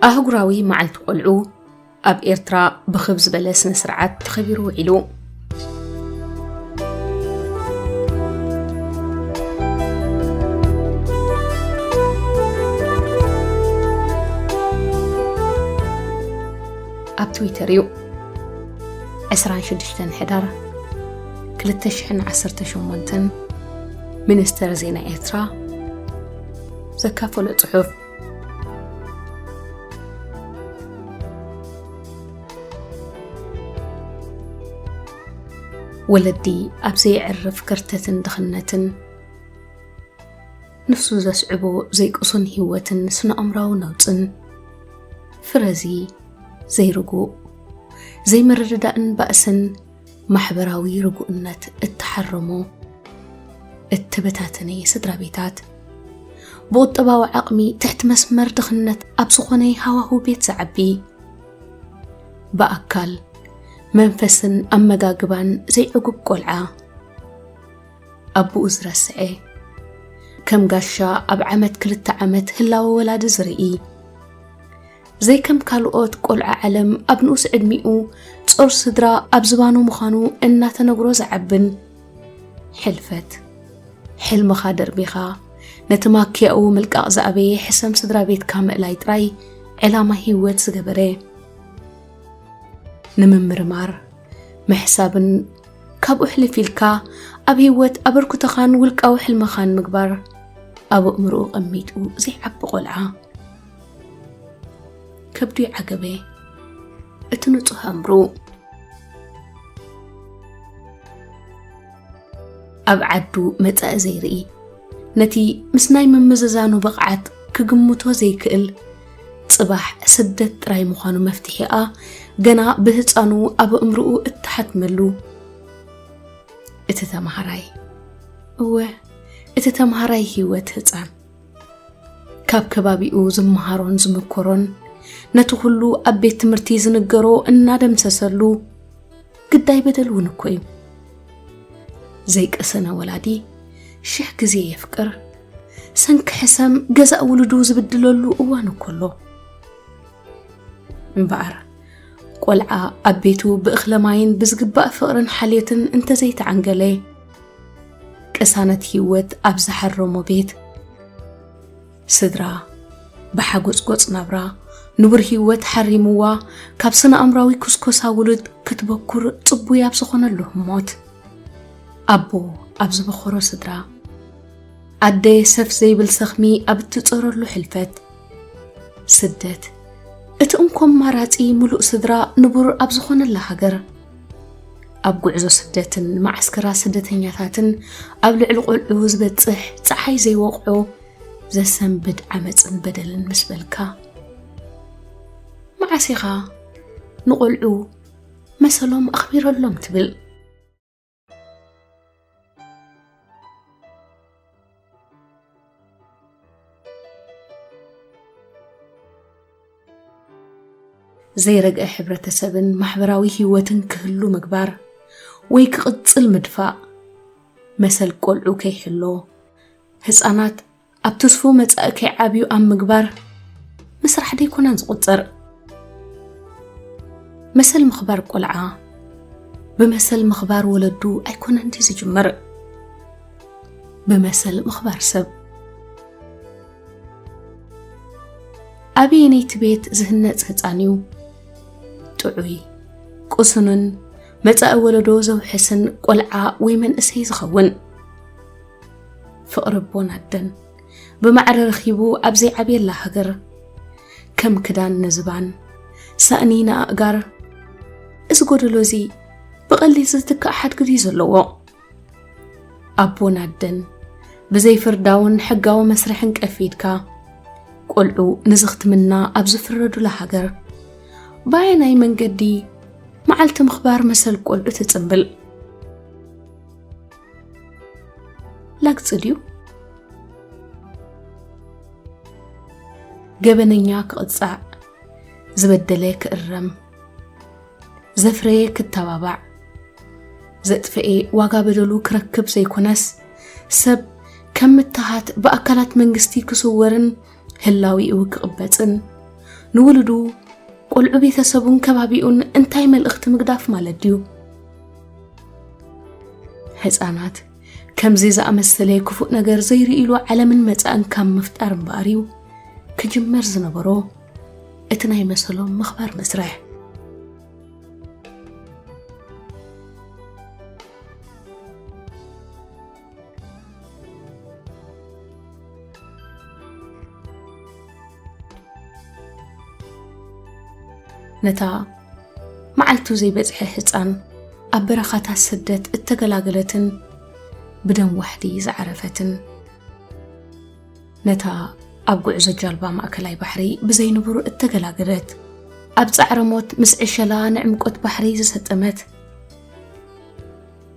ኣህጉራዊ መዓልቲ ቆልዑ ኣብ ኤርትራ ብኽብ ዝበለ ስነ ስርዓት ተኸቢሩ ውዒሉ። ኣብ ትዊተር እዩ። ዕስራን ሽዱሽተን ሕዳር ክልተ ሽሕን ዓሰርተ ሸሞንተን፣ ሚኒስተር ዜና ኤርትራ ዘካፈሎ ጽሑፍ። ወለዲ ኣብ ዘየዕርፍ ከርተትን ድኽነትን፣ ንሱ ዘስዕቦ ዘይቅሱን ህይወትን ስነ-ኣእምራዊ ነውጽን፣ ፍረዚ ዘይርጉእ፣ ዘይምርድዳእን ባእስን ማሕበራዊ ርጉእነት እተሓረሞ፣ እተበታተነ ስድራ ቤታት፣ ብቁጠባዊ ዓቕሚ ትሕቲ መስመር ድኽነት ኣብ ዝኾነ ሃዋህው ቤት ዝዓቢ፣ ብኣካል፣ መንፈስን ኣመጋግባን ዘይዕጉብ ቆልዓ፣ ኣቦኡ ዝረስዐ፣ ከም ጋሻ ኣብ ዓመት ክልተ ዓመት ህላወ ወላዲ ዝርኢ፣ ዘይከም ካልኦት ቆልዓ ዓለም ኣብ ንኡስ ዕድሚኡ ጾር ስድራ ኣብ ዝባኑ ምዃኑ እናተነግሮ ዝዓብን፣ ሕልፈት፣ ሕልምኻ ደርቢኻ ነቲ ማክያኡ ምልቃቕ ዝኣበየ ሕሰም ስድራ ቤትካ ምእላይ ጥራይ ዕላማ ህይወት ዝገበረ፣ ንምምርማር፣ ምሕሳብን ካብኡ ሕልፍ ኢልካ ኣብ ህይወት ኣበርክቶኻን ውልቃዊ ሕልምኻን ምግባር ኣብ ኣእምሮኡ ቀሚጡ ዘይዓቢ ቆልዓ። ከብዱ ይዓገበ እቲ ንጹህ ኣእምሮኡ። ኣብ ዓዱ መጻኢ ዘይርኢ፣ ነቲ ምስ ናይ ምምዝዛኑ ብቕዓት ክግምቶ ዘይክእል፣ ጽባሕ ስደት ጥራይ ምዃኑ መፍትሒኣ ገና ብህጻኑ ኣብ ኣእምሮኡ እተሓትመሉ። እቲ ተማሃራይ፣ እወ፣ እቲ ተማሃራይ ህይወት ህጻን፣ ካብ ከባቢኡ ዝመሃሮን ዝምኮሮን፣ ነቲ ኩሉ ኣብ ቤት ትምህርቲ ዝንገሮ እናደምሰሰሉ፣ ግዳይ በደል እውን እኮ እዩ። ዘይቀሰነ ወላዲ ሽሕ ግዜ የፍቅር፣ ሰንኪ ሕሰም ገዛእ ውሉዱ ዝብድለሉ እዋን እኮ ኣሎ። እምበኣር፣ ቆልዓ ኣብ ቤቱ ብእኽለ ማይን ብዝግባእ ፍቕርን ሓልዮትን እንተዘይተዓንገለ፣ ቅሳነት ህይወት ኣብ ዝሓረሞ ቤት፣ ስድራ ብሓጎጽጎጽ ናብራ ንቡር ህይወት ሓሪምዋ፣ ካብ ስነ-ኣእምራዊ ኩስኮሳ ውሉድ ክትበኩር ጽቡይ ኣብ ዝኾነሉ ህሞት፣ ኣቦ ኣብ ዝበኾሮ ስድራ፣ ኣደ ሰፍ ዘይብል ሰኽሚ ኣብ እትጾረሉ ሕልፈት፣ ስደት፣ እቲ እንኮ ኣማራጺ ምሉእ ስድራ ንቡር ኣብ ዝኾነላ ሃገር፣ ኣብ ጉዕዞ ስደትን መዓስከራት ስደተኛታትን ኣብ ልዕሊ ቆልዑ ዝበጽሕ ጸሓይ ዘይወቕዖ ዘሰንብድ ዓመጽን በደልን ምስ በልካ፣ መዓስ ኢኻ ንቆልዑ መሰሎም ኣኽቢረሎም ትብል? ዘይረግአ ሕብረተሰብን ማሕበራዊ ህይወትን ክህሉ ምግባር ወይ ክቕጽል ምድፋእ፣ መሰል ቆልዑ ከይሕሎ፣ ህጻናት ኣብ ትስፉው መጻኢ ከይዓብዩ ኣብ ምግባር ምስራሕ ደይኮነን ዝቑጸር። መሰል ምኽባር ቆልዓ ብመሰል ምኽባር ወለዱ ኣይኮነን ድዩ ዝጅምር? ብመሰል ምኽባር ሰብ። ኣበየነይቲ ቤት ዝህነጽ ህጻን እዩ ጥዑይ፣ ቅሱንን መጻኢ ወለዶ ዘውሕስን ቆልዓ ወይ መንእሰይ ዝኸውን? ፍቕሪ ኣቦን ኣደን ብማዕረ ረኺቡ ኣብ ዘይዓብየላ ሃገር፣ ከም ክዳን ንዝባን፣ ሳእኒ ንኣእጋር፣ እዚ ጎደሎ እዚ ብቐሊል ዝትካእ ሓድጊ ድዩ ዘለዎ? ኣቦን ኣደን ብዘይ ፍርዳውን ሕጋዊ መስርሕን ቀፊድካ፣ ቆልዑ ንዝኽትምና ኣብ ዝፍረዱላ ሃገር፣ ብኣየናይ መንገዲ መዓልቲ ምኽባር መሰል ቆልዑ ትጽምብል? ላግጺ ድዩ? ገበነኛ ክቕጻዕ፣ ዝበደለ ክእረም፣ ዘፍረየ ክተባባዕ፣ ዘጥፈኤ ዋጋ በደሉ ክረክብ ዘይኮነስ፣ ሰብ ከም ምትሃት ብኣካላት መንግስቲ ክስወርን ህላዊኡ ክቕበጽን፣ ንውሉዱ፣ ቆልዑ ቤተሰቡን ከባቢኡን እንታይ መልእኽቲ ምግዳፍ ማለት ድዩ? ህፃናት ከምዚ ዝኣመሰለ ክፉእ ነገር ዘይርእይሉ ዓለምን መጻእን ካብ ምፍጣር እምበኣር እዩ ክጅመር ዝነበሮ እቲ ናይ መሰሎም ምኽባር መስርሕ። ነታ መዓልቱ ዘይበጽሐ ህጻን ኣብ በረኻታት ስደት እተገላገለትን ብደም ዋሕዲ ዝዓረፈትን፣ ነታ ኣብ ጉዕዞ ጃልባ ማእከላይ ባሕሪ ብዘይ ንቡር እተገላገለት፣ ኣብ ጻዕረ ሞት ምስ ዕሸላ ንዕምቆት ባሕሪ ዝሰጠመት፣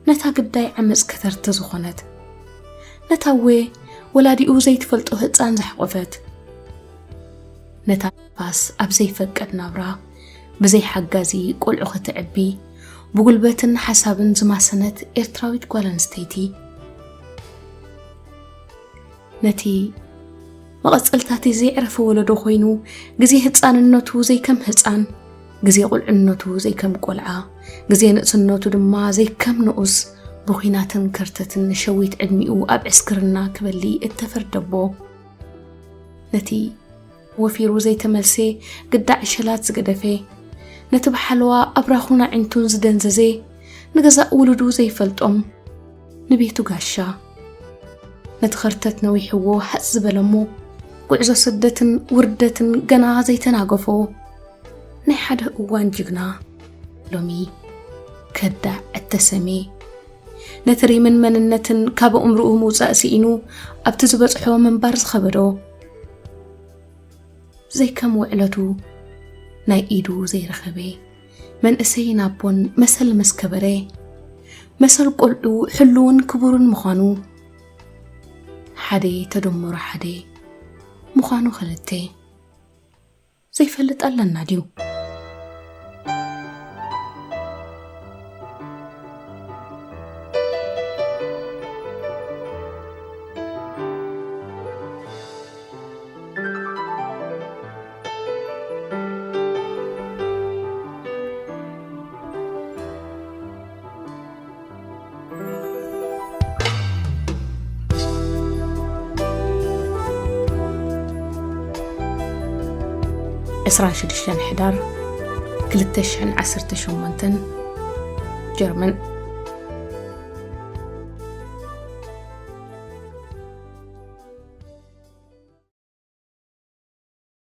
ነታ ግዳይ ዓመጽ ከተርቲ ዝኾነት፣ ነታ እወ ወላዲኡ ዘይትፈልጦ ህጻን ዘሕቆፈት፣ ነታ ንፋስ ኣብ ዘይፈቀድ ናብራ ብዘይ ሓጋዚ ቆልዑ ከተዕቢ ብጉልበትን ሓሳብን ዝማሰነት ኤርትራዊት ጓል ኣንስተይቲ፣ ነቲ መቐጸልታቲ ዘየዕረፈ ወለዶ ኮይኑ፣ ግዜ ህጻንነቱ ዘይከም ህጻን፣ ግዜ ቁልዕነቱ ዘይከም ቆልዓ፣ ግዜ ንእስነቱ ድማ ዘይከም ንኡስ፣ ብኹናትን ከርተትን ንሸዊት ዕድሚኡ ኣብ ዕስክርና ክበሊ እተፈርደቦ፣ ነቲ ወፊሩ ዘይተመልሴ ግዳዕ ሸላት ዝገደፈ፣ ነቲ ብሓለዋ ኣብራኹን ኣዒንቱን ዝደንዘዘ፣ ንገዛእ ውሉዱ ዘይፈልጦም፣ ንቤቱ ጋሻ፣ ነቲ ኸርተት ነዊሕዎ ሃጽ ዝበለሞ፣ ጉዕዞ ስደትን ውርደትን ገና ዘይተናገፎ፣ ናይ ሓደ እዋን ጅግና፣ ሎሚ ከዳዕ እተሰሜ፣ ነቲ ሪምን መንነትን ካብ ኣእምርኡ ምውጻእ ስኢኑ ኣብቲ ዝበጽሖ ምንባር ዝኸበዶ፣ ዘይከም ውዕለቱ ናይ ኢዱ ዘይረኸበ መንእሰይ ናቦን መሰል ምስ ከበረ፣ መሰል ቆልዑ ሕሉውን ክቡርን ምዃኑ፣ ሓደ ተደምሮ ሓደ ምዃኑ ክልተ ዘይፈልጥ ኣለና ድዩ? ዕስራን ሽዱሽተን ሕዳር ክልተ ሽሕን ዓሰርተ ሸሞንተን፣ ጀርመን።